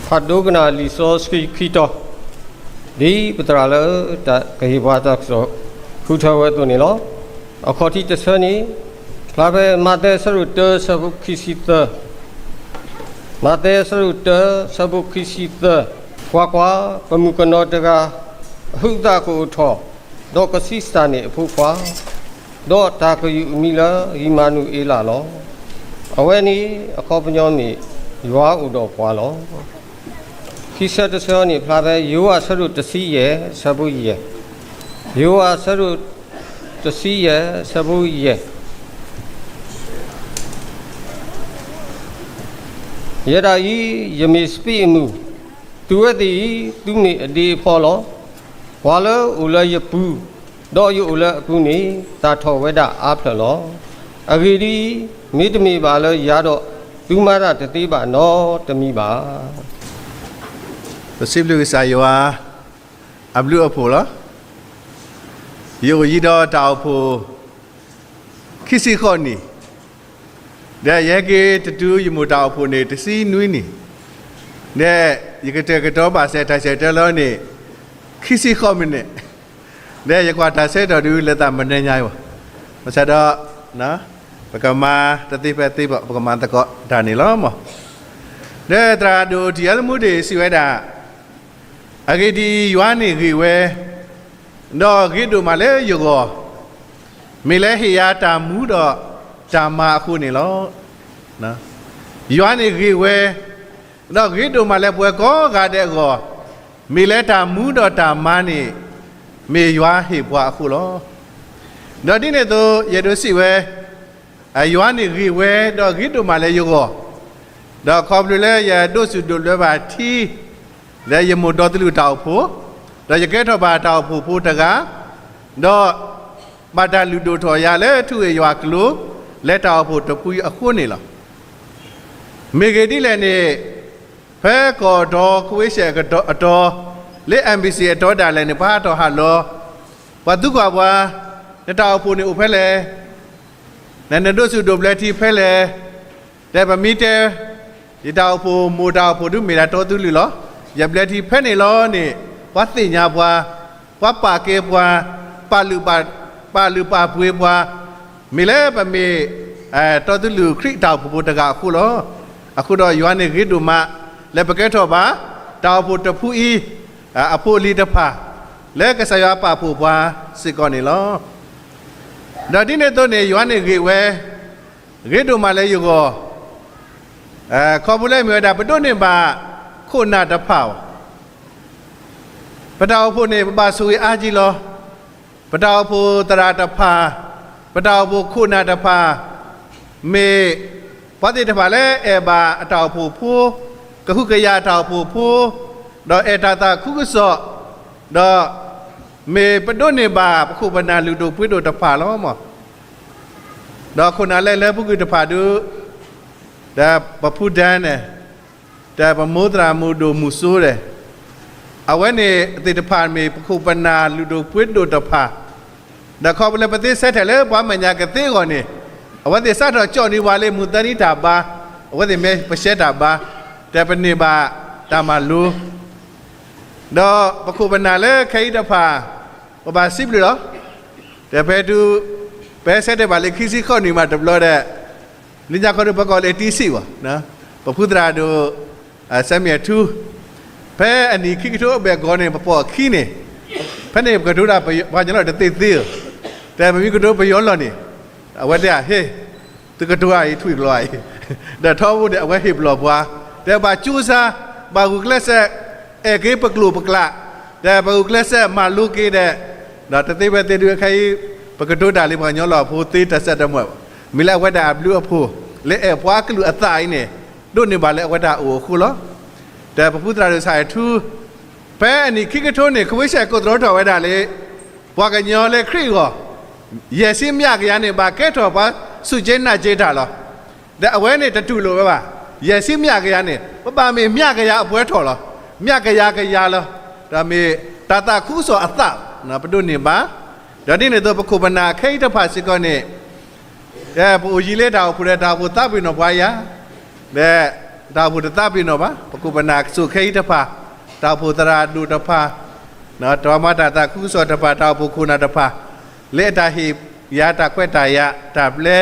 ဖးဒိကနၣ်လံာ်စီဆှံခံတီၤ, ဒ်ပသရၣ်လၢတၢ်ကဟ့ၣ်ပှၤတၢ်ကစီၣ်ဃုထၢဝဲအသိးန့ၣ်လီၤ. အခီၣ်ထံးတဆၢန့ၣ် ဖျါဖဲမးသဲအဆၢဒိၣ်တၢ အဆၢဖိခံဆံသၢ, မးသဲအဆၢဒိၣ်တၢ အဆၢဖိခံဆံသၢ, ကွၢ်ကွၢ်, ပမုၣ်ကနီၤတဂၤ အဟုးအသးကအိၣ်ထီၣ်, ဒီးကဆံးစၢ်န့ၢ်အဖိခွါ, ဒီးတၢ်ကယုၢ်အမံၤလၢအံၣ်မၤနူၤအ့လးလီၤ. အဝဲန့ၣ်အခီပညီမ့ၢ်ယွၤအိၣ်ဒီးပှၤလီၤ. ခံဆၢတဆၢန့ၣ် ဖျါဖဲယိၤဟၣ်အဆၢဒိၣ်တဆံယဲၢ် အဆၢဖိယဲၢ်, ယိၤဟၣ်အဆၢဒိၣ်တဆံယဲၢ် အဆၢဖိယဲၢ်, ယဲဒၣ်အံၤ ယမ့ၢ်စပံးအမုၢ်, သုဝဲသ့ၣ်အံၤ သုမ့ၢ်အဒ့အဖီလီၤ. ပှၤလၢအအိၣ်လၢယပူၤ, ဒီးယအိၣ်လၢအပူၤန့ၣ် သၣ်ထီၣ်ဝဲဒၣ်အါဖျၢၣ်လီၤ. အဂ့ၢ်ဒ်အံၤ, မ့တမ့ၢ်ဘၣ်လၢယၤဒီး, သုမၤတၢ်တသ့ဘၣ်နီတမံၤဘၣ်. ပစံးဘျုးကစၢ်ယွၤအဘျုးအဖှိၣ်လီၤ. ယအိၣ်ယံၤဒီးတၢ်အိၣ်ဖှိၣ် ခံဆံဃိးနံၣ်, ဒီးယဟဲက့ၤတတုၤယမိၢ်တၢ်အိၣ်ဖှိၣ်န့ၣ် တဆံနွံနံၣ်, ဒီးယကတဲာ်ကတီၤဘၣ်စဲးတၢ်ဆဲးတၢ်လီၤန့ၣ် ခံဆံဃိးမံးနံး, ဒီးယကွၢ်တၢ်ဆၢကတီၢ်ဒုး လၢသးမနၢၤညါအံၤဘၣ်, ဘၣ်ဆၣ်ဒီး ပကမၤတသ့ဖဲသ့ဘၣ် ပကမၤသကိးတၢ်န့ၣ်လီၤမး. ဒီးသရၣ်ဒိၣ်ထံၣ်အါလမူဒ့ၣ်စံးဝဲဒၣ်, အဂ့ၢ်ဒ်အံၤ, ယွၤန့ၣ်ဂ့ၤဝဲ, ဒီးဂ့ၤဒိၣ်မးလၢယဂီၢ်, မ့ၢ်လၢဟ့ၣ်ယၤတၢ်မူဒီးတၢ်မၤအဃိန့ၣ်လီၤ. ယွၤန့ၣ်ဂ့ၤဝဲ, ဒီးဂ့ၤဒိၣ်မးလၢပဝဲကိးဂၤဒဲးအဂီၢ်, မ့ၢ်လၢတၢ်မူဒီးတၢ်မၤန့ၣ်, မ့ၢ်ယွၤဟ့ၣ်ပှၤအဃိလီၤ. ဒီးဒ်န့ၣ်အသိး ယအဲၣ်ဒိးစံးဝဲ, ယွၤန့ၣ်ဂ့ၤဝဲ, ဒီးဂ့ၤဒိၣ်မးလၢယဂီၢ်, ဒီးခီဖျိလၢယဒိးစူၣ်ဒိးဘျၢဘၣ်ထံ လၢယမိၢ်ဒီသလုၣ်တၢ်အိၣ်ဖှိၣ်, ဒီးယကဲထီၣ်ဘၣ်တၢ်အိၣ်ဖှိၣ်ဖိတဂၤ, ဒီးဘၣ်တၢ်လုၢ်ဒိၣ်ထီၣ်ယၤလၢထူဝ့ၣ်ယွၤကျိၤ, လၢတၢ်အိၣ်ဖှိၣ်တဖုအံၤအဃိန့ၣ်လီၤ. မ့ၢ်ဂ့ၢ်ဒ်လဲၣ်န့ၣ်, ဖဲကီၢ်တီ ကဝ့ၡဲၣ်အတီ လၢ M B C အတီဒၣ်လဲာ်န့ၣ် ပှၤဟးထီၣ်ဟးလီၤ, ပှၤသံကွၢ်ပှၤ, နတၢ်အိၣ်ဖှိၣ်န့ၣ်အိၣ်ဖဲလဲၣ်, နဒိးစူၣ်ဒိးဘျၢထံဖဲလဲၣ်, ဒီးပမ့ၢ်တဲ, ယတၢ်အိၣ်ဖှိၣ် မိၢ်တၢ်အိၣ်ဖှိၣ်ဒုးမ့ၢ်ဒၣ်တီသုလုၢ်လီၤ. ယဘျၢထံဖဲန့ၣ်လီၤန့ၣ်, ပှၤသ့ၣ်ညါပှၤ, ပှၤပာ်ကဲပှၤ, ပာ်လုၢ်ပာ်ပှ့ၤပှၤ, မ့ၢ်လၢပမ့ၢ် တီသုလုၢ်ခရံာ်တၢ်အိၣ်ဖှိၣ်ဖိတဂၤအဃိလီၤ. အဃိဒီးယွၤန့ၣ်ဂ့ၤဒိၣ်မး လၢပကဲထီၣ်ဘၣ် တၢ်အိၣ်ဖှိၣ်တဖုအံၤ အဖိအလံၤတဖၣ် လၢကစၢ်ယွၤပာ်ဖှိၣ်ပှၤစ့ၢ်ကီးန့ၣ်လီၤ. ဒီးဒ်န့ၣ်အသိးန့ၣ် ယွၤန့ၣ်ဂ့ၤဝဲ, ဂ့ၤဒိၣ်မးလၢယဂီၢ်, ခီဖျိလၢမ့ၢ်ဝဲဒၣ် ပဒိးန့ၢ်ဘၣ်ခိၣ်နၢ်တဖၣ်အီၤ, ပတၢ်အိၣ်ဖှိၣ်န့ၣ် ပဘၣ်ဆိၣ်ဂ့ၤအါကံလီၤ. ပတၢ်အိၣ်ဖှိၣ်သရၣ်တဖၣ်, ပတၢ်အိၣ်ဖှိၣ်ခိၣ်နၢ်တဖၣ်, မ့ၢ်ပှၤသ့ၣ်တဖၣ်လၢအဲၣ်ဘၣ်အတၢ်အိၣ်ဖှိၣ်ဖိ, ကဟုကယာ်အတၢ်အိၣ်ဖှိၣ်ဖိ, ဒီးအဲၣ်တၢ်သးခုကစီၣ်, ဒီးမ့ၢ်ပဒိးန့ၢ်ဘၣ်ပခိၣ်ပနၢ်လုၢ်ဒိၣ်ပှ့ၤဒိၣ်တဖၣ်လီၤမး. ဒီးခိၣ်နၢ်လၢလၢပူၤကွံာ်တဖၣ်ဒုး, ဒီးပဖုဒဲန့ၣ်, ဒီးပမိၢ်သရၣ်မုၣ်ဒိၣ်မုၢ်စိဒီး, အဝဲန့ၣ်သ့ၣ်တဖၣ်မ့ၢ်ပခိၣ်ပနၢ်လုၢ်ဒိၣ်ပှ့ၤဒိၣ်တဖၣ်, ဒီးခီဖျိလၢပသ့ဆၢထၢၣ်လၢပှၤမဲာ်ညါကသ့အဂီၢ်န့ၣ်, အဝဲသ့ၣ်စးထီၣ်ကၠီၣ်န့ၢ်ပှၤလၢမုၢ်သၢနံၤတၢ်ဘါ, အဝဲသ့ၣ်မ့ၢ်ပရှဲတၢ်ဘါ, ဒီးပန့ၢ်ဘၣ်တၢ်မၤလိ ဒီးပခိၣ်ပနၢ်လၢခဲအံၤတဖၣ်, ပဘၣ်စံးဘျုးလီၤ. ဒီးဖဲတုၤ, ပဟဲဆၢထၢၣ်ဘၣ်လၢခံဆံဃိးနံၣ်မးတဘျီဒီး, လၢညါခီဒုးပကိးလၢ T C ဘၣ်, ပဖုသရၣ်ဒိၣ် စဲမံၣ်အထူ, ဖဲအနံၣ်ခံကထိဘဲၣ်ကီးန့ၣ် ပပိာ်အခံန့ၣ်, ဖဲန့ၣ်ပကတိၤတၢ်ပှၤကညီလီၤတသ့သ့ဧၢ, ဒီးပမ့ၢ်ကတိၤပယီၤလီၤန့ၣ်, အဝဲတဲဧါ ဟ့ၣ်, သုကတိၤအံၤထွံၣ်ကျိၤအံၤ, ဒီးထီဘိန့ၣ် အဝဲဟ့ၣ်ပလီၢ်ပှၤ, ဒီးဘၣ်ကၠိစါ, ဘၣ်ဂုာ်ကျဲးစၢး, အဲၣ်က့ၤပကျိာ်ပကျး, ဒီးပဂုာ်ကျဲးစၢးမၤလိက့ၤဒီး, ဒီးတသ့ဖဲသ့ဒုးခဲအံၤ, ပကတိၤတၢ်လၢပှၤကညီလီၤဖိသ့တၢ်ဆၢတမုာ်ဘၣ်, မ့ၢ်လၢအဝဲဒၣ်အဘျုးအဖှိၣ်, လၢအဲၣ်ပှၤကလုာ်အသးအံၤန့ၣ်, ဒိးန့ၢ်ဘၣ်လၢအဝဲဒၣ်အအိၣ်အဃိလီၤ. ဒီးပဖုသရၣ်ဒိၣ်စဲမံၣ်အထူ, ဖဲအနံၣ်ခံကထိန့ၣ် ကဝ့ၡဲၣ်ကိးသတြီထီၣ်ဝဲဒၣ်လၢ ပှၤကညီလၢခရံာ်အဂီၢ်, ယဲၢ်ဆံမျးကယၤန့ၣ် ဘၣ်ကဲထီၣ်ပှၤစူၢ်က့ၤနာ်က့ၤတၢ်လီၤ. ဒီးအဝဲန့ၣ်တတူၢ်လိာ်ဝဲဘၣ်, ယဲၢ်ဆံမျးကယၤန့ၣ် ပဘၣ်မ့ၢ်မျးကယၤအပှဲၤထီၣ်လီၤ. မျးကယၤကယၤလီၤ. ဒီးမ့ၢ်တၢ်သးခုကစီၣ်အသး, ပဒိးန့ၢ်ဘၣ်, ဒီးဒ်န့ၣ်အသိးပခိၣ်ပနၢ်ခဲအံၤတဖၣ်စ့ၢ်ကီးန့ၣ်, ဒီးပအိၣ်ယံၤလၢတၢ်အိၣ်ဖှိၣ်ဒီးတၢ်အိၣ်ဖှိၣ်သးပ့ၤနီၣ်ပှၤယၤ, ဒီး တၢ်အိၣ်ဖှိၣ်တသးပ့ၤနီၣ်ဘၣ်, ပခိၣ်ပနၢ်ကစိၣ်ခဲအံၤတဖၣ်, တၢ်အိၣ်ဖှိၣ်သရၣ်ဒိၣ်တဖၣ်, တၢ်မၤတၢ်သးခုကစီၣ်တဖၣ်, တၢ်အိၣ်ဖှိၣ်ခိၣ်နၢ်တဖၣ်, လၢအတၢ်ဟ့ၣ်ယၤတၢ်ခွဲးတၢ်ယာ်, တၢ်ပျဲ,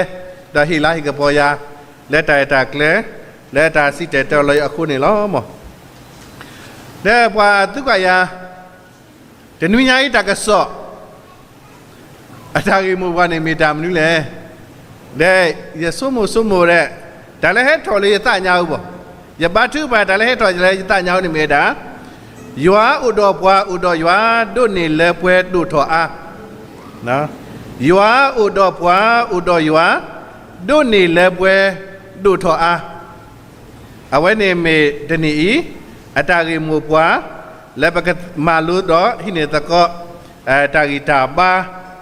ဒီးဟ့ၣ်လၤဟ့ၣ်ကပီၤယၤ, လၢတၢ်ရဲၣ်တၢ်ကျဲၤ, လၢတၢ်စံၣ်တဲၤတဲလီၤယၤအဃိန့ၣ်လီၤ. ဒီးပှၤသံကွၢ်ယၤ, တနွံညါအံၤတၢ်ကစီၣ် အတၢ်ဂ့ၢ်မိၢ်ပှၢ်န့ၣ်မ့ၢ်တၢ်မနုၤလဲၣ်. ဒီးယဆိကမိၣ်ဆိကမိၣ်ဒီး, တၢ်လၢဟဲထီၣ်လၢယသးညါအပူၤ, ယဘါထုကဖၣ်တၢ်လၢဟဲထီၣ်လၢယသးညါအပူၤန့ၣ်မ့ၢ်ဝဲဒၣ်, ယွၤအိၣ်ဒီးပှၤ, အိၣ်ဒီးယွၤ, ဒိးန့ၢ်လၢပှဲၤဒိၣ်ထီၣ်အါ. ယွၤအိၣ်ဒီးပှၤ, အိၣ်ဒီးယွၤ, ဒိးန့ၢ်လၢပှဲၤဒိၣ်ထီၣ်အါ. အဝဲန့ၣ်မ့ၢ်တနံၤအံၤ အတၢ်ဂ့ၢ်မိၢ်ပှၢ် လၢပကမၤလိဒီးဟံးန့ၢ်သကိး တၢ်ဂံၢ်တၢ်ဘါ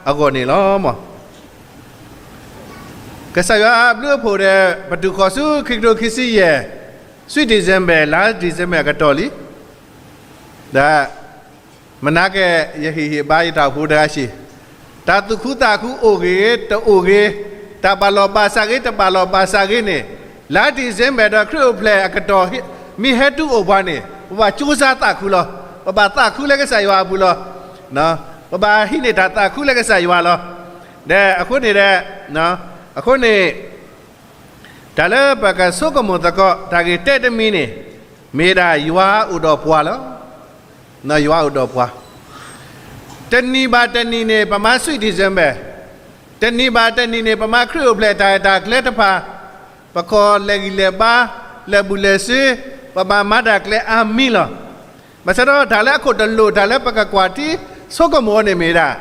အဂီၢ်န့ၣ်လီၤ. ကစၢ်ယွၤအဘျုးအဖှိၣ်ဒီး ပတုၤဃီၤဆူခံကထိခံဆံယဲၢ် Sweet December, လါ December အကတီၢ်လံ. ဒီး မနၤကဲ ယဟ့ၣ်ဟ့ၣ်ဘါယတၢ်အိၣ်ဖှိၣ်တဂၤဆံး, တၢ်သူၣ်ခုသးခုအိၣ်ဂ့ၤ တအိၣ်ဂ့ၤ, တၢ်ဘၣ်လီၢ်ဘၣ်စးဂ့ၤ တဘၣ်လီၢ်ဘၣ်စးဂ့ၤန့ၣ်, လါ December ဒီးခရံာ်အိၣ်ဖျဲၣ်အကတီၢ် မ့ၢ်ဟဲတုၤအိၣ်ပှၤန့ၣ် ပဘၣ်ကၠိစါသးခုလီၤ. ပဘၣ်သးခုလၢကစၢ်ယွၤအပူၤလီၤ. ပဘၣ်ဟံးန့ၢ်တၢ်သးခုလၢကစၢ်ယွၤလီၤ. ဒီးအဃိန့ၣ်ဒီး, အဃိန့ၣ် တၢ်လၢပကဆိကမိၣ်သကိး တၢ်ဂ့ၢ်တဲတမံၤန့ၣ် မ့ၢ်ဒၣ်ယွၤအိၣ်ဒီးပှၤလီၤ. ယွၤအိၣ်ဒီးပှၤ, တနံၤဘၣ်တနံၤန့ၣ် ပမၤ Sweet December, တနံၤဘၣ်တနံၤန့ၣ် ပမၤခရံာ်အိၣ်ဖျဲၣ်တၢ်ရဲၣ်တၢ်ကျဲၤတဖၣ်, ပခီၣ်လဲၤဂံၢ်လဲၤဘါ, လဲၤဘူၣ်လဲၤစ့, ပဘၣ်မၤတၢ်ကျဲအါမံၤလီၤ. ဘၣ်ဆၣ်ဒီးတၢ်လၢအခိၣ်တလိာ် တၢ်လၢပကကွၢ်ထံဆိကမိၣ်အီၤန့ၣ်မ့ၢ်ဒၣ်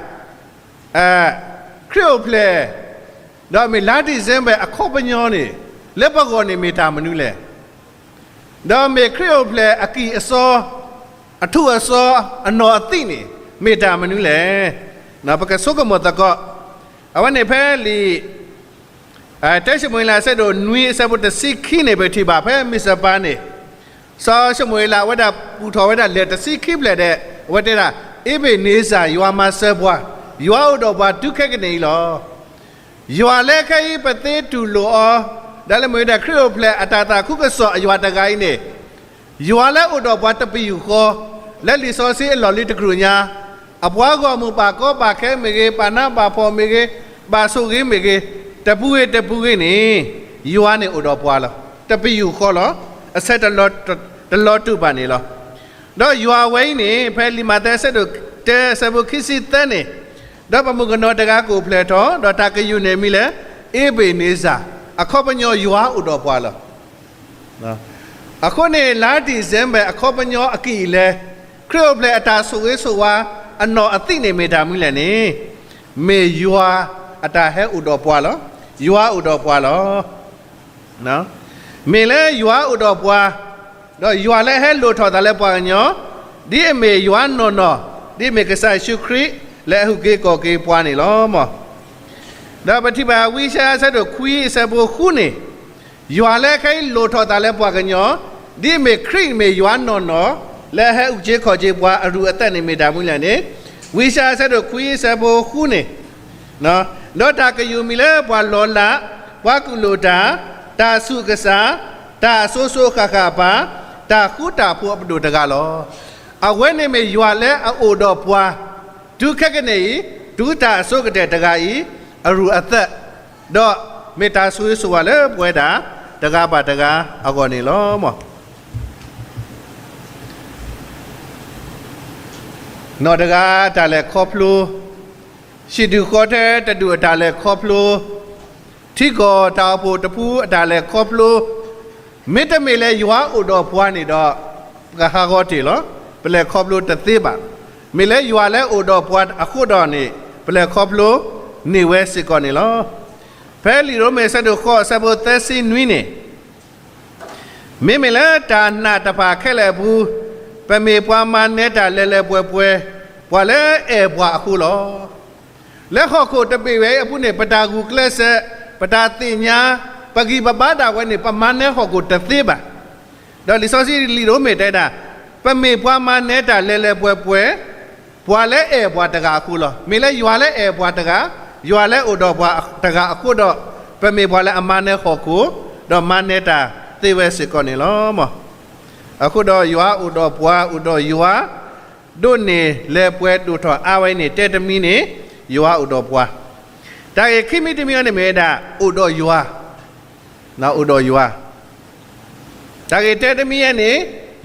ခရံာ်အိၣ်ဖျဲၣ်, ဒီးမ့ၢ်လါ December အခီပညီန့ၣ် လၢပဂီၢ်န့ၣ်မ့ၢ်တၢ်မနုၤလဲၣ်. ဒီးမ့ၢ်ခရံာ်အိၣ်ဖျဲၣ်အကံၢ်အစီ, အထူအစီ, အနီၢ်အသံးန့ၣ် မ့ၢ်တၢ်မနုၤလဲၣ်. ပကဆိကမိၣ်သကိး, အဝဲန့ၣ်ဖဲလံာ် တၢၡမူၤအ့လး အဆၢဒိၣ်နွံ အဆၢဖိတဆံခံန့ၣ် ပထံၣ်ဘၣ်ဖဲမ့ၢ်စပၤန့ၣ်, စီၤၡမူၤအ့လး အဝဲဒၣ်ဘူၣ်ထီၣ်ဝဲဒၣ်လၢၢ်တဆံခံဖျၢၣ်ဒီး အဝဲတဲဒၣ်, အ့ဘ့ၣ်န့စၢ် ယွၤမၤစၢၤပှၤ, ယွၤအိၣ်ဒီးပှၤတုၤခဲကနံၣ်အံၤလီၤ. ယွၤလၢခဲအံၤပသ့တူၢ်လိာ်အီၤ, ဒီးလၢမ့ၢ်ဝဲဒၣ်ခရံာ်အိၣ်ဖျဲၣ်အတၢ်သးခုကစီၣ်အယွၤတဂၤအံၤန့ၣ်, ယွၤလၢအိၣ်ဒီးပှၤတပယူာ်ဃီ, လၢလံာ်စီဆှံအလီၢ်လံၤတကရူၢ်ညါ, အပှၤဂီၢ်မုၢ်ဘၣ်ကီဘၣ်ခဲမ့ၢ်ဂ့ၤ, ဘၣ်နးဘၣ်ဖှီၣ်မ့ၢ်ဂ့ၤ, ဘၣ်ဆိၣ်ဂ့ၤမ့ၢ်ဂ့ၤ, တပူၤဂ့ၤတပူၤဂ့ၤန့ၣ်, ယွၤန့ၣ်အိၣ်ဒီးပှၤလီၤ. တပယူာ်ဃီလီၤ. အဆၢတလီၤတူာ်ဘၣ်န့ၣ်လီၤ. ဒီးယွၤဝဲအံၤန့ၣ် ဖဲလံာ်မးသဲ အဆၢဒိၣ်တၢ အဆၢဖိခံဆံသၢန့ၣ်, ဒီးပမုၣ်ကနီၤတဂၤကအိၣ်ဖျဲၣ်ထီၣ်, ဒီးတၢ်ကယူၢ်န့ၣ်မံၤလၢ အ့ဘ့ၣ်န့စၢ်, အခီပညီယွၤအိၣ်ဒီးပှၤလီၤ. အဃိန့ၣ် လါ December အခီပညီအကံၢ်အလဲ, ခရံာ်အိၣ်ဖျဲၣ်အတၢ်ဆိၣ်ဂ့ၤဆိၣ်ဝါ အနီၢ်အသံးန့ၣ်မ့ၢ်တၢ်မနုၤလဲၣ်န့ၣ်, မ့ၢ်ယွၤအတၢ်ဟဲအိၣ်ဒီးပှၤလီၤ. ယွၤအိၣ်ဒီးပှၤလီၤ. မ့ၢ်လၢယွၤအိၣ်ဒီးပှၤ, ဒီးယွၤလၢအဟဲလိၣ်ထီၣ်သးလၢပှၤကညီ, ဒ်အမ့ၢ်ယွၤနီၢ်နီၢ်, ဒ်အမ့ၢ်ကစၢ်ယ့ၣ်ၡူးခရံာ် လၢအအုၣ်က့ၤခီၣ်က့ၤပှၤန့ၣ်လီၤ. ဒီးပထံၣ်ဘၣ်ဝံယၡါယၤ အဆၢဒိၣ်ခွံ အဆၢဖိဃုန့ၣ်, ယွၤလၢအခဲအံၤလိၣ်ထီၣ်သးလၢပှၤကညီ, ဒ်အမ့ၢ်ခရံာ်မ့ၢ်ယွၤနီၢ်နီၢ်, လၢအဟဲအုၣ်က့ၤခီၣ်က့ၤပှၤအရူၢ်အသဲးန့ၣ်မ့ၢ်တၢ်မနုၤလဲၣ်န့ၣ်, ဝံယၡါယၤ အဆၢဒိၣ်ခွံ အဆၢဖိဃုန့ၣ်, ဒီးတၢ်ကယူၢ်မံၤလၢပှၤလီၤလး, ပှၤကူၣ်လိာ်တၢ်, တၢ်ဆူးကစၢ်, တၢ်အစိၤစိၤအဃၣ်ဃၣ်အပၢ်, တၢ်ဃူတၢ်ဖိးအပဒိၣ်တဂၤလီၤ. အဝဲန့ၣ်မ့ၢ်ယွၤလၢအအိၣ်ဒီးပှၤ, တုၤခဲကနံၣ်အံၤ, တုၤတၢ်အစိကတၢၢ်တဂၤအံၤ, အရူၢ်အသဲး, ဒီးမ့ၢ်တၢ်ဆိၣ်ဂ့ၤဆိၣ်ဝါလၢပဝဲဒၣ် တဂၤဘၣ်တဂၤအဂီၢ်န့ၣ်လီၤ. နီၢ်တဂၤအတၢ်လဲၤခီဖျိ, ဟံၣ်ဒူၣ်ဃီထဲတဒူၣ်အတၢ်လဲၤခီဖျိ, ထံကီၢ်တၢ်အိၣ်ဖှိၣ်တဖုအတၢ်လဲၤခီဖျိ, မ့တမ့ၢ်လၢယွၤအိၣ်ဒီးပှၤန့ၣ်ဒီး, ပကဟးဂီၤတ့ၢ်လီၤ. ပလဲၤခီဖျိတသ့ဘၣ်. မ့ၢ်လၢယွၤလၢအိၣ်ဒီးပှၤအဃိဒီးန့ၣ်, ပလဲၤခီဖျိန့ၢ်ဝဲစ့ၢ်ကီးန့ၣ်လီၤ. ဖဲလံာ်ရိမ့ၤ အဆၢဒိၣ်ဃိး အဆၢဖိသၢဆံနွံန့ၣ်, မ့မ့ၢ်လၢတၢ်နာ်တဖၣ်ခဲလၢာ်အပူၤ, ပမ့ၢ်ပှၤမၤနၢၤတၢ်လၢလၢပှဲၤပှဲၤ, ပှၤလၢအဲၣ်ပှၤအဃိလီၤ. လၢဟီၣ်ခိၣ်တဘ့ၣ်ဝဲအံၤအပူၤန့ၣ် ပတၢ်ဂုာ်ကျဲးစၢး, ပတၢ်သ့ၣ်ညါ, ပဂံၢ်ပဘါဒၣ်ဝဲန့ၣ် ပမၤနၢၤဟီၣ်ခိၣ်တသ့ဘၣ်. ဒီးလံာ်စီဆှံလံာ်ရိမ့ၤတဲဒၣ်, ပမ့ၢ်ပှၤမၤနၢၤတၢ်လၢလၢပှဲၤပှဲၤ, ပှၤလၢအဲၣ်ပှၤတဂၤအဃိလီၤ. မ့ၢ်လၢယွၤလၢအဲၣ်ပှၤတဂၤ, ယွၤလၢအိၣ်ဒီးပှၤတဂၤအဃိဒီး, ပမ့ၢ်ပှၤလၢအမၤနၢၤဟီၣ်ခိၣ်, ဒီးမၤနၢၤတၢ် သ့ဝဲစ့ၢ်ကီးန့ၣ်လီၤ. အဃိဒီးယွၤအိၣ်ဒီးပှၤ, အိၣ်ဒီးယွၤ, ဒိးန့ၢ်လၢပှဲၤဒိၣ်ထီၣ်အါဝဲန့ၣ် တဲတမံၤန့ၣ် ယွၤအိၣ်ဒီးပှၤ, တၢ်ဂ့ၢ်ခံမံၤတမံၤအံၤန့ၣ်မ့ၢ်ဝဲဒၣ် အိၣ်ဒီးယွၤ, အိၣ်ဒီးယွၤ, တၢ်ဂ့ၢ်တၢတမံၤအံၤန့ၣ်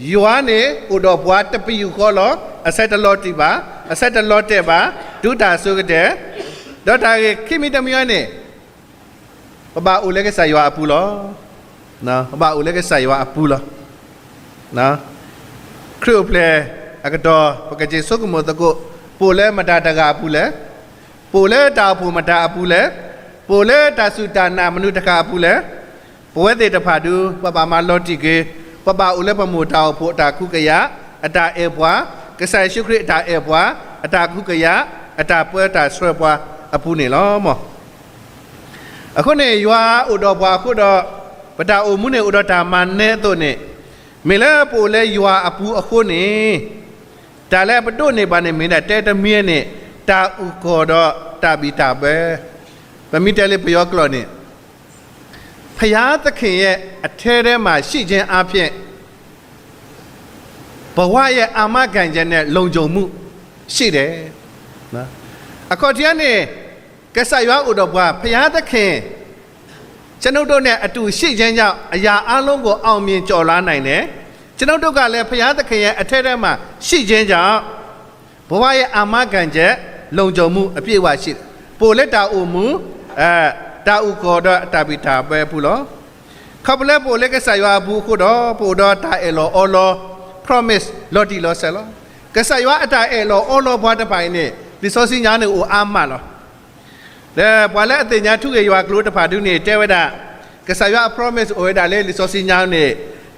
ယွၤန့ၣ်အိၣ်ဒီးပှၤတပယူာ်ဃီလီၤ. အဆၢတလီၤတံၢ်ဘၣ်, အဆၢတလီၤတဲာ်ဘၣ်, တုၤတၢ်အဆိကတၢၢ်, ဒီးတၢ်ဂ့ၢ်ခံမံၤတမံၤအံၤန့ၣ် ပဘၣ်အိၣ်လၢကစၢ်ယွၤအပူၤလီၤ. ပဘၣ်အိၣ်လၢကစၢ်ယွၤအပူၤလီၤ. ခရံာ်အိၣ်ဖျဲၣ်အကတီၢ် ပကစ့ၢ်ဆိကမိၣ်သကိး, ပအိၣ်လၢမတၤတဂၤအပူၤလဲၣ်, ပအိၣ်လၢတၢ်အိၣ်ဖှိၣ်မတၤအပူၤလဲၣ်, ပအိၣ်လၢတၢ်စူၢ်တၢ်နာ်မနုၤတခါအပူၤလဲၣ်. ပဝဲသ့ၣ်တဖၣ်ဒုး ပဘၣ်မၤလီၤတံၢ်က့ၤ, ပဘၣ်အိၣ်လၢပမိၢ်တၢ်အိၣ်ဖှိၣ်အတၢ်ကဟုကယာ်, အတၢ်အဲၣ်ပှၤ, ကစၢ်ယ့ၣ်ၡူးခရံာ်အတၢ်အဲၣ်ပှၤ, အတၢ်ကဟုကယာ်, အတၢ်ပၢတၢ်ဆှၢပှၤအပူၤန့ၣ်လီၤ. အဃိန့ၣ် ယွၤအိၣ်ဒီးပှၤအဃိဒီး ပတၢ်အိၣ်မူန့ၣ်အိၣ်ဒီးတၢ်မၤနၢၤအသိးန့ၣ်, မ့ၢ်လၢပအိၣ်လၢယွၤအပူၤအဃိန့ၣ်, တၢ်လၢပဒိးန့ၢ်ဘၣ်န့ၣ်မ့ၢ်ဒၣ် တဲတမံၤန့ၣ် တၢ်အုၣ်ကီၤဒီးတၢ်ဘံၣ်တၢ်ဘၢ, ပမ့ၢ်တဲလၢပယီၤကျိာ်န့ၣ် ဘုရားသခင်ရဲ့အထဲထဲမှာရှိခြင်းအားဖြင့် ဘဝရဲ့အာမခံချက်နဲ့ လုံခြုံမှုရှိတယ်. အခီၣ်ထံးန့ၣ် ကစၢ်ယွၤအိၣ်ဒီးပှၤ, ဘုရားသခင် ကျွန်ုပ်တို့နဲ့အတူရှိခြင်းကြောင့် အရာအားလုံးကို အောင်မြင်ကျော်လွှားနိုင်တယ်. ကျွန်ုပ်တို့ကလည်း ဘုရားသခင်ရဲ့အထဲထဲမှာရှိခြင်းကြောင့် ဘဝရဲ့အာမခံချက် လုံခြုံမှုအပြည့်အဝရှိတယ်. ပအိၣ်လၢတၢ်အိၣ်မူ, တၢ်အုၣ်ကီၤဒီးတၢ်ဘံၣ်တၢ်ဘၢအပူၤလီၤ. ခီဖျိလၢပအိၣ်လၢကစၢ်ယွၤအပူၤအဃိဒီး ပအိၣ်ဒီးတၢ်အၢၣ်လီၤအီလီၤ, promise လီၤတံၢ်လီၤဆဲးလီၤ. ကစၢ်ယွၤအတၢ်အၢၣ်လီၤအီလီၤပှၤတဖၣ်အံၤန့ၣ် လံာ်စီဆှံညါန့ၣ်အိၣ်အါမးလီၤ. ဒီးပှၤလၢအသ့ၣ်ညါထူဂ့ၢ်ယွၤကျိၤတဖၣ်ဒုန့ၣ် တဲဝဲဒၣ် ကစၢ်ယွၤအ promise အိၣ်ဝဲဒၣ်လၢလံာ်စီဆှံညါန့ၣ်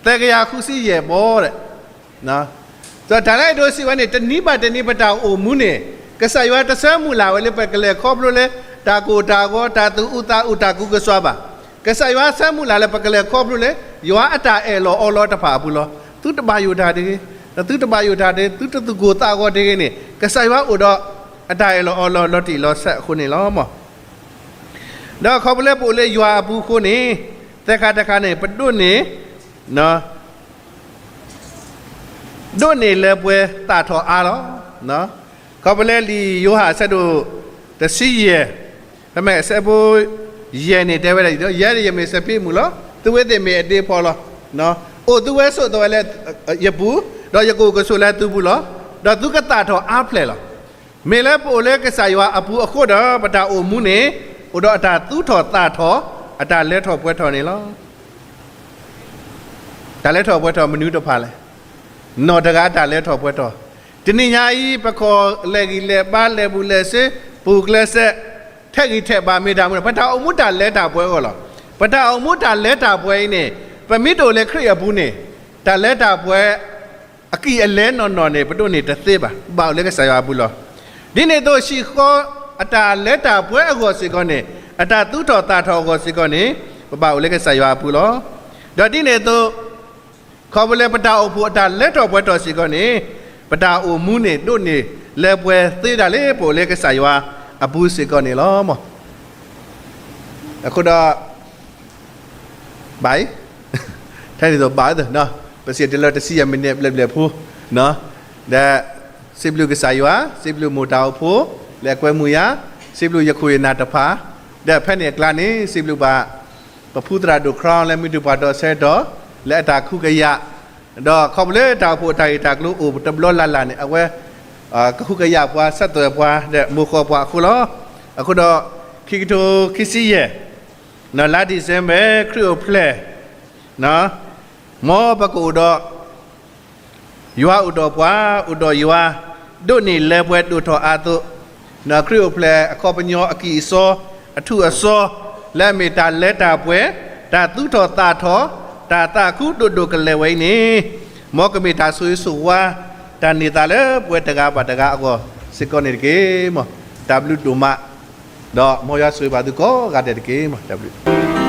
သၢကယၤဃုဆံယဲၢ်ဘီဒီး ဒီးတၢ်လၢအဲၣ်ဒိးစံးဝဲန့ၣ် တနံၤဘၣ်တနံၤပတၢ်အိၣ်မူန့ၣ် ကစၢ်ယွၤတဆၢမုၢ်လၢ်ဝဲလၢပကလဲၤခီဖျိလၢ တၢ်ကိၢ်တၢ်ဂီၤ တၢ်သူၣ်အုးသးအုး တၢ်ကူးကစွါဘၣ်. ကစၢ်ယွၤဆၢမုၢ်လၢ်လၢပကလဲၤခီဖျိလၢ ယွၤအတၢ်အၢၣ်လီၤအီလီၤတဖၣ်အပူၤလီၤ. သုတဘၣ်ယိၣ်တၢ်တဂ့ၤ, ဒီးသုတဘၣ်ယိၣ်တၢ်တဂ့ၤ, သုတသူၣ်ကိၢ်သးဂီၤတဂ့ၤန့ၣ် ကစၢ်ယွၤအိၣ်ဒီး အတၢ်အၢၣ်လီၤအီလီၤလီၤတံၢ်လီၤဆဲးအဃိန့ၣ်လီၤ. ဒီးခီဖျိလၢပအိၣ်လၢယွၤအပူၤအဃိန့ၣ် သၢခါတခါန့ၣ် ပဒိးန့ၢ် ဒိးန့ၢ်လၢပှဲၤသၣ်ထီၣ်အါလီၤ. ခီဖျိလၢလံာ်ယိၤဟၣ်အဆၢဒိၣ်တဆံယဲၢ်, ဖဲမ့ၢ်အဆၢဖိယဲၢ်န့ၣ်တဲဝဲဒၣ်ဒ်သိး ယဲဒၣ်ယမ့ၢ်စပံးမုၢ်လီၤ. သုဝဲသ့ၣ်မ့ၢ်အဒ့ဖိလီၤ. အိၣ်သုဝဲဆိးသီဝဲလၢယပူၤ, ဒီးယကအိၣ်ကဆိးလၢသုပူၤလီၤ. ဒီးသုကသၣ်ထီၣ်အါဖျဲၣ်လီၤ. မ့ၢ်လၢပအိၣ်လၢကစၢ်ယွၤအပူၤအဃိဒီး ပတၢ်အိၣ်မူန့ၣ် အိၣ်ဒီးအတၢ်သူၣ်ထီၣ်သၣ်ထီၣ်, အတၢ်လၢထီၣ်ပှဲၤထီၣ်န့ၣ်လီၤ. တၢ်လၢထီၣ်ပှဲၤထီၣ်မနုၤတဖၣ်လဲၣ်. နီၢ်တဂၤအတၢ်လၢထီၣ်ပှဲၤထီၣ်, တနံၤညါအံၤ ပကီၢ်လဲၤဂံၢ်လဲၤဘါ လဲၤဘူးလဲၤစ့ ပူၤကျဲစဲး ထဲးဂံၢ်ထဲးဘါမ့ၢ်တၢ်မူန့ၣ် ပတၢ်အိၣ်မူတၢ်လၢတၢ်ပှဲၤအဂီၢ်လီၤ. ပတၢ်အိၣ်မူတၢ်လၢတၢ်ပှဲၤအံၤန့ၣ် ပမ့ၢ်တအိၣ်လၢခရံာ်အပူၤန့ၣ် တၢ်လၢတၢ်ပှဲၤ အကံၢ်အလဲနီၢ်နီၢ်န့ၣ် ပဒိးန့ၢ်တသ့ဘၣ်. ပဘၣ်အိၣ်လၢကစၢ်ယွၤအပူၤလီၤ. ဒ်န့ၣ်အသိး ဟံၣ်ဃီအတၢ်လၢတၢ်ပှဲၤအဂီၢ်စ့ၢ်ကီးန့ၣ်, အတၢ်သူၣ်ထီၣ်သၣ်ထီၣ်အဂီၢ်စ့ၢ်ကီးန့ၣ်, ပဘၣ်အိၣ်လၢကစၢ်ယွၤအပူၤလီၤ. ဒီးဒ်န့ၣ်အသိး ခီဖျိလၢပတၢ်အိၣ်ဖှိၣ်အတၢ်လၢထီၣ်ပှဲၤထီၣ်စ့ၢ်ကီးန့ၣ်, ပတၢ်အိၣ်မူန့ၣ် ဒိးန့ၢ်လၢပှဲၤသ့ဒၣ်လၢ ပအိၣ်လၢကစၢ်ယွၤအပူၤစ့ၢ်ကီးန့ၣ်လီၤ. အဃိဒီး ဘၣ်အံၤ, ထဲန့ၣ်သိးဘၣ်အသိး, ပစံးတလၢတဆံယဲၢ်မံးနံးဘျဲၣ်ဘျဲၣ်ဖိ, ဒီး စံးဘျုးကစၢ်ယွၤ, စံးဘျုးမိၢ်တၢ်အိၣ်ဖှိၣ် လၢအကွဲမုာ်ယၤ, စံးဘျုးယခိၣ်ယနၢ်တဖၣ်, ဒီးဖဲန့ၣ်အကျါန့ၣ် စံးဘျုးဘၣ် ပဖုသရၣ်ဒိၣ် Crown လၢမုၢ်တူၢ်ပှၤတီဆၢကတီၢ် လၢအတၢ်ကဟုကယာ်, ဒီးခီဖျိလၢတၢ်အိၣ်ဖှိၣ်တၢ်ဂ့ၢ်တၢ်ကျိၤအိၣ်တဘျီလၢ်လၢ်န့ၣ် အဝဲ ကဟုကယာ်ပှၤ ဆက်သွယ်ပှၤ ဒီးမိၢ်ဃီပှၤအဃိလီၤ. အဃိဒီး ခံကထိခံဆံယဲၢ် လါ December ခရံာ်အိၣ်ဖျဲၣ် မ်ပကအိၣ်ဒီး ယွၤအိၣ်ဒီးပှၤ, အိၣ်ဒီးယွၤ, ဒိးန့ၢ်လၢပှဲၤဒိၣ်ထီၣ်အါအသိး, ခရံာ်အိၣ်ဖျဲၣ်အခီပညီအကံၢ်အစီ, အထူၣ်အစီ, လၢအမ့ၢ်တၢ်လၢတၢ်ပှဲၤ, တၢ်သူၣ်ထီၣ်သၣ်ထီၣ်, တၢ်သးခုဒိၣ်ဒိၣ်ကလဲာ်ဝဲအံၤန့ၣ်, မ်ကမ့ၢ်တၢ်ဆိၣ်ဂ့ၤဆိၣ်ဝါ, တၢ်န့ၢ်သါလၢပှၤတဂၤဘၣ်တဂၤအဂီၢ်စ့ၢ်ကီးန့ၣ်တက့ၢ်. မ်တၢ်ဘျုးဒိၣ်မး, ဒီးမ်ယွၤဆိၣ်ဂ့ၤဘၣ်သုကိးဂၤဒဲးတက့ၢ်. မ်တၢ်ဘျုး